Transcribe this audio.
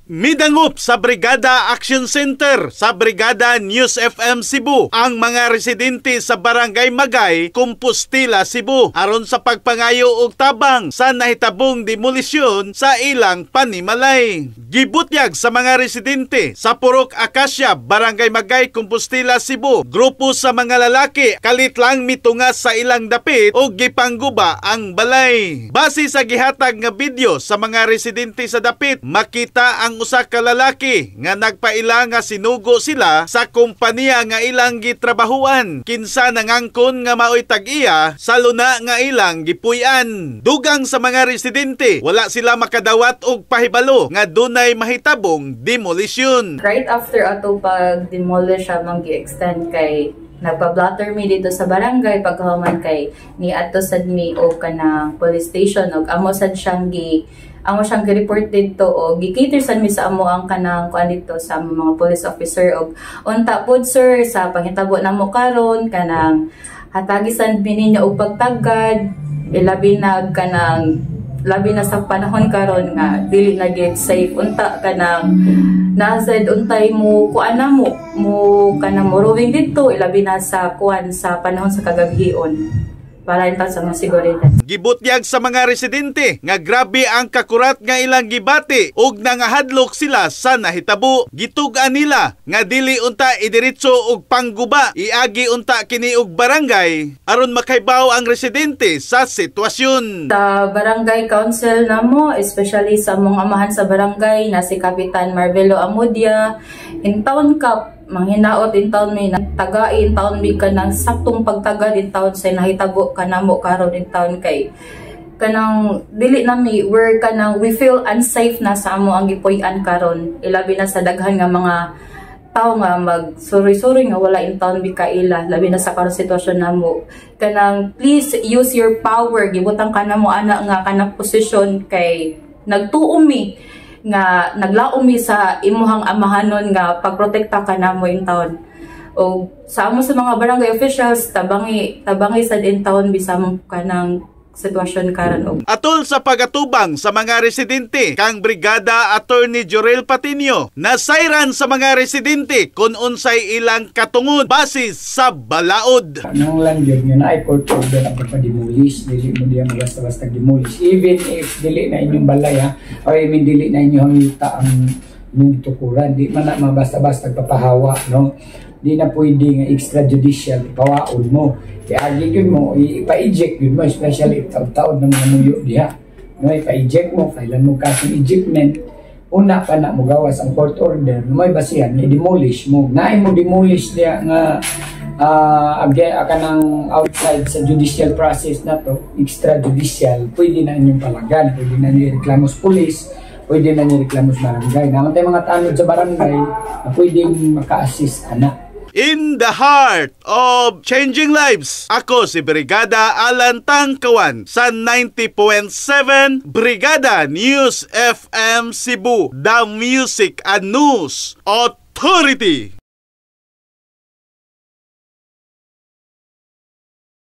Midangop sa Brigada Action Center sa Brigada News FM Cebu ang mga residente sa Barangay Magay, Compostela, Cebu aron sa pagpangayo og tabang sa nahitabong demolisyon sa ilang panimalay. Gibutyag sa mga residente sa Purok Acacia, Barangay Magay, Compostela, Cebu, grupo sa mga lalaki kalit lang mitungas sa ilang dapit og gipangguba ang balay. Base sa gihatag nga video sa mga residente sa dapit, makita ang usa ka lalaki nga nagpaila nga sinugo sila sa kompanya nga ilang gitrabahuan, kinsa nangangkon nga maoy tag-iya sa luna nga ilang gipuy-an. Dugang sa mga residente, wala sila makadawat og pahibalo nga dunay mahitabong demolisyon. Right after ato pag demolish, among gi-extend kay nagpa-blotter mi dito sa barangay. Pagkahuman kay ni adto sad mi og kanang police station og amo siyang gi-report didto og gi-cater sad mi sa amo ang kanang kuan dito sa among mga police officer. Og unta pod, sir, sa panghitabo namo karon, kanang hatagi sad mi ninyo og pagtagad, ilabi na kanang labi na sa panahon karon nga dili na gid safe. Unta kanang nasa untay mo kuan na mo mo kanang mo rowing didto, ilabi na sa kuan, sa panahon sa kagabhion, para intan sa mga seguridad. Gibutyag sa mga residente nga grabe ang kakurat nga ilang gibati ug nangahadlok sila sa nahitabo. Gitug-an nila nga dili unta idiretso og pangguba, iagi unta kini og barangay aron makaibaw ang residente sa sitwasyon. Sa barangay council namo, especially sa among amahan sa barangay na si Kapitan Marvelo Amudia, in town kap manghinaot in town mi, tagai in town mi kanang saktong pagtagad in town sa nahitabo kanamo karon in town, kay kanang dili na mi, we're kanang we feel unsafe na sa amo ang gipuy-an karon, ilabi na sa daghan nga mga tao nga magsuroy-suroy nga wala in town mi kaila, labi na sa karon sitwasyon namo. Kanang please use your power, gibutang ka namo ana nga kanang posisyon kay nagtuo mi nga naglaom mi sa imuhang amahanon nga pagprotekta ka namo in town. O sa amo sa mga barangay officials, tabangi, tabangi sad in town bisamong kanang sitwasyon karon og Atol sa pagatubang sa mga residente kang Brigada Attorney Jorel Patinio, nasayran sa mga residente kung unsay ilang katungod base sa balaod. Nang lang yun nga naay court order ang pagpa-demolish, dili mo diya basta-basta demolish. Even if dili na inyong balay ha, o I mean dili na inyong yuta ang inyong tukuran, di man na mabasta-basta papahawa, no? Di na pwede nga extrajudicial pawaon mo. Iagi yun mo, ipa-eject yun mo, especially if taon-taon ng mga muyo diha. No, ipa-eject mo, kailan mo kasong ejectment, una pa na mo gawas ang court order, no, may basihan, i-demolish mo. Naay mo demolish diya nga again, kanang outside sa judicial process na to, extrajudicial, pwede na inyong palagan, pwede na niyo reklamo sa police, pwede na niyo reklamo sa barangay. Naman tayo mga tanod sa barangay na pwedeng maka-assist ana. In the heart of changing lives, ako si Brigada Alan Tangkawan sa 90.7 Brigada News FM Cebu, the Music and News Authority.